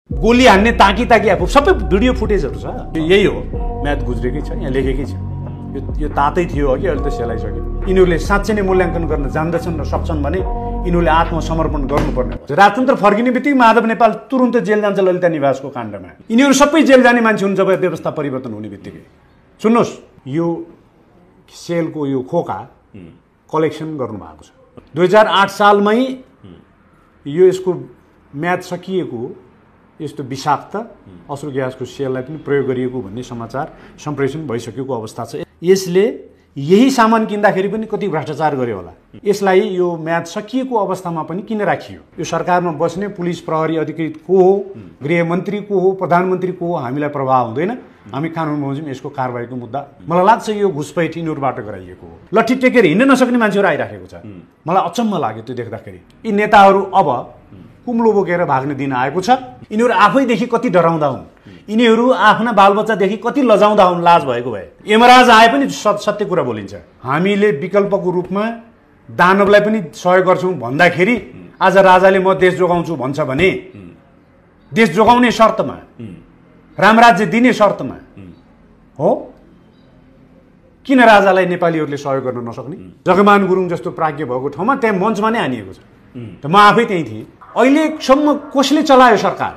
गोली हान्ने ताकी ताकी अब सबै भिडियो फुटेजहरु छ। यही हो, म्याथ गुज्रेकै छ, यहाँ लेखेकै छ। यो तातै थियो अघि, अहिले त सेलाइसक्यो। यिनीहरूले साँच्चै नै मूल्याङ्कन गर्न जान्दछन् र सक्छन् भने यिनीहरूले आत्मसमर्पण गर्नुपर्ने हो। राजतन्त्र फर्किने बित्तिकै माधव नेपाल तुरुन्तै जेल जान्छ ललिता निवासको काण्डमा। यिनीहरू सबै जेल जाने मान्छे हुन् जब व्यवस्था परिवर्तन हुने बित्तिकै। सुन्नुहोस्, यो सेलको यो खोका कलेक्सन गर्नुभएको छ। 2008 सालमै यो यसको म्याद सकिएको यस्तो विषाक्त अश्रु ग्यासको सेललाई पनि प्रयोग गरिएको भन्ने समाचार सम्प्रेषण भइसकेको अवस्था छ। यसले यही सामान किन्दाखेरि पनि कति भ्रष्टाचार गर्यो होला। यसलाई यो म्याद सकिएको अवस्थामा पनि किन राखियो? यो सरकारमा बस्ने पुलिस प्रहरी अधिकृत को हो, गृहमन्त्री को हो, प्रधानमन्त्री को हो, हामीलाई प्रभाव हुँदैन। हामी कानुन बमोजिम यसको कारबाहीको मुद्दा। मलाई लाग्छ यो घुसपैठ यिनीहरूबाट गराइएको हो। लट्ठी टेकेर हिँड्न नसक्ने मान्छेहरू आइराखेको छ। मलाई अचम्म लाग्यो त्यो देख्दाखेरि। यी नेताहरू अब कुम्लो बोकेर भाग्ने दिन आएको छ। यिनीहरू आफैदेखि कति डराउँदा हुन्, यिनीहरू आफ्ना बालबच्चादेखि कति लजाउँदा हुन् लाज भएको भए। यमराज आए पनि सत्य कुरा बोलिन्छ। हामीले विकल्पको रूपमा दानवलाई पनि सहयोग गर्छौँ भन्दाखेरि आज राजाले म देश जोगाउँछु भन्छ भने देश जोगाउने शर्तमा, रामराज्य दिने शर्तमा हो, किन राजालाई नेपालीहरूले सहयोग गर्न नसक्ने? जगमान गुरुङ जस्तो प्राज्ञ भएको ठाउँमा त्यहाँ मञ्चमा नै हानिएको छ। त म आफै त्यहीँ थिएँ। अहिलेसम्म कसले चलायो सरकार?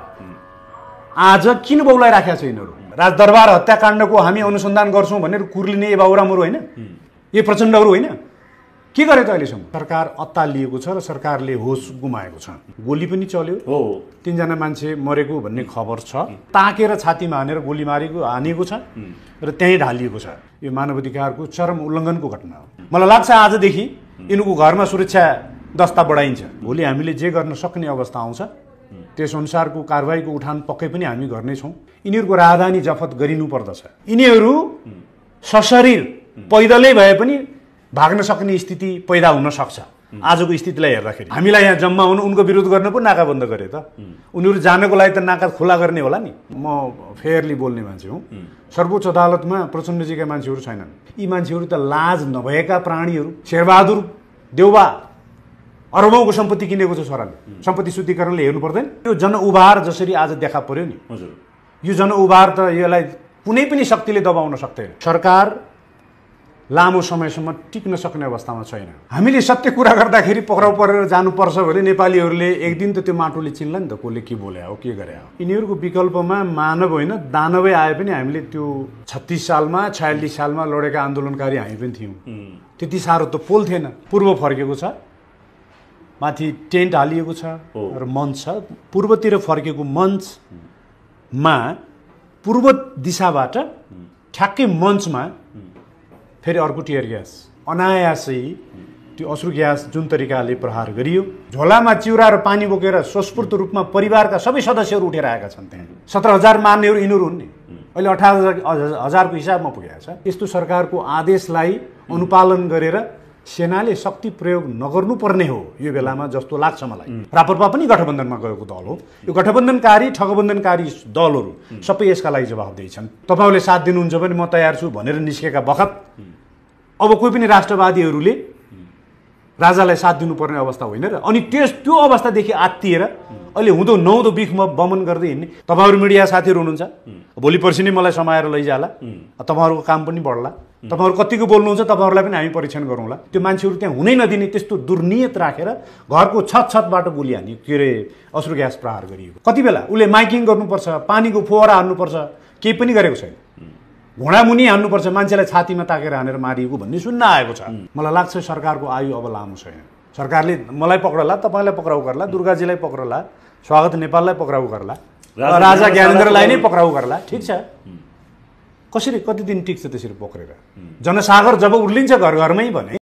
आज किन बौलाइराखेको छ यिनीहरू? राजदरबार हत्याकाण्डको हामी अनुसन्धान गर्छौँ भनेर कुर्लिने ए बाबुरामहरू होइन, ए प्रचण्डहरू होइन, के गरे त अहिलेसम्म? सरकार अत्तालिएको छ र सरकारले होस गुमाएको छ। गोली पनि चल्यो हो, 3 जना मान्छे मरेको भन्ने खबर छ। ताकेर छातीमा हानेर गोली हानिएको छ र त्यहीँ ढालिएको छ। यो मानवाधिकारको चरम उल्लङ्घनको घटना हो। मलाई लाग्छ आजदेखि यिनीहरूको घरमा सुरक्षा दस्ता बढाइन्छ। भोलि हामीले जे गर्न सक्ने अवस्था आउँछ त्यस अनुसारको कारबाहीको उठान पक्कै पनि हामी गर्नेछौँ। यिनीहरूको राजधानी जफत गरिनु पर्दछ। यिनीहरू सशरीर पैदलै भए पनि भाग्न सक्ने स्थिति पैदा हुन सक्छ। आजको स्थितिलाई हेर्दाखेरि हामीलाई यहाँ जम्मा हुनु, उनको विरोध गर्न पो नाका बन्द गरे त। उनीहरू जानको लागि त नाका खुला गर्ने होला नि। म फेयरली बोल्ने मान्छे हुँ। सर्वोच्च अदालतमा प्रचण्डजीका मान्छेहरू छैनन्। यी मान्छेहरू त लाज नभएका प्राणीहरू। शेरबहादुर देउबा अरबौंको सम्पत्ति किनेको छ छोराले। सम्पत्ति शुद्धिकरणले हेर्नु पर्दैन? यो जनउभार जसरी आज देखा पर्यो नि, हजुर, यो जनउभार त यसलाई कुनै पनि शक्तिले दबाउन सक्दैन। सरकार लामो समयसम्म टिक्न सक्ने अवस्थामा छैन। हामीले सत्य कुरा गर्दाखेरि पक्राउ परेर जानुपर्छ भने नेपालीहरूले एक दिन त त्यो माटोले चिन्ला नि त कसले के बोले हो, के गरे हो। यिनीहरूको विकल्पमा मानव होइन दानवै आए पनि हामीले त्यो 36 सालमा 46 सालमा लडेका आन्दोलनकारी हामी पनि थियौँ। त्यति साह्रो त पोल थिएन। पूर्व फर्केको छ, माथि टेन्ट हालिएको छ र मञ्च छ। पूर्वतिर फर्केको मञ्चमा पूर्व दिशाबाट ठ्याक्कै मञ्चमा फेरि अर्को टियर ग्यास अनायासै त्यो अश्रु ग्यास जुन तरिकाले प्रहार गरियो, झोलामा चिउरा र पानी बोकेर स्वस्फूर्त रूपमा परिवारका सबै सदस्यहरू उठेर आएका छन्। त्यहाँ 17,000 मार्नेहरू यिनीहरू हुन् नि। अहिले 18,000 को हिसाबमा पुगेको छ। यस्तो सरकारको आदेशलाई अनुपालन गरेर सेनाले शक्ति प्रयोग नगर्नुपर्ने हो यो बेलामा जस्तो लाग्छ मलाई। राप्रपा पनि गठबन्धनमा गएको दल हो। यो गठबन्धनकारी ठगबन्धनकारी दलहरू सबै यसका लागि जवाफदेही छन्। तपाईहरूले साथ दिनुहुन्छ भने म तयार छु भनेर निस्केका बखत अब कोही पनि राष्ट्रवादीहरूले राजालाई साथ दिनुपर्ने अवस्था होइन र अनि त्यो अवस्थादेखि आत्तिएर अहिले हुँदो नहुँदो बिखमा बमन गर्दै हिँड्ने तपाईँहरू मिडिया साथीहरू हुनुहुन्छ। भोलि पर्सि नै मलाई समाएर लैजाला, तपाईँहरूको काम पनि बढ्ला। तपाईँहरू कतिको बोल्नुहुन्छ तपाईँहरूलाई पनि हामी परीक्षण गरौँला। त्यो मान्छेहरू त्यहाँ हुनै नदिने त्यस्तो दुर्नियत राखेर घरको छतबाट गोली हानी, के अरे अश्रु ग्यास प्रहार गरिएको। कति बेला उसले माइकिङ गर्नुपर्छ, पानीको फोहरा हान्नुपर्छ, केही पनि गरेको छैन। घुँडामुनि हान्नुपर्छ, मान्छेलाई छातीमा ताकेर हानेर मारिएको भन्ने सुन्न आएको छ। मलाई लाग्छ सरकारको आयु अब लामो छैन। सरकारले मलाई पक्रला, तपाईँलाई पक्राउ गर्ला, दुर्गाजीलाई पक्रला, स्वागत नेपाललाई पक्राउ गर्ला, राजा ज्ञानेन्द्रलाई नै पक्राउ गर्ला। ठिक छ, कसरी कति दिन टिक्छ त्यसरी पक्रेर? जनसागर जब उर्लिन्छ घर घरमै भने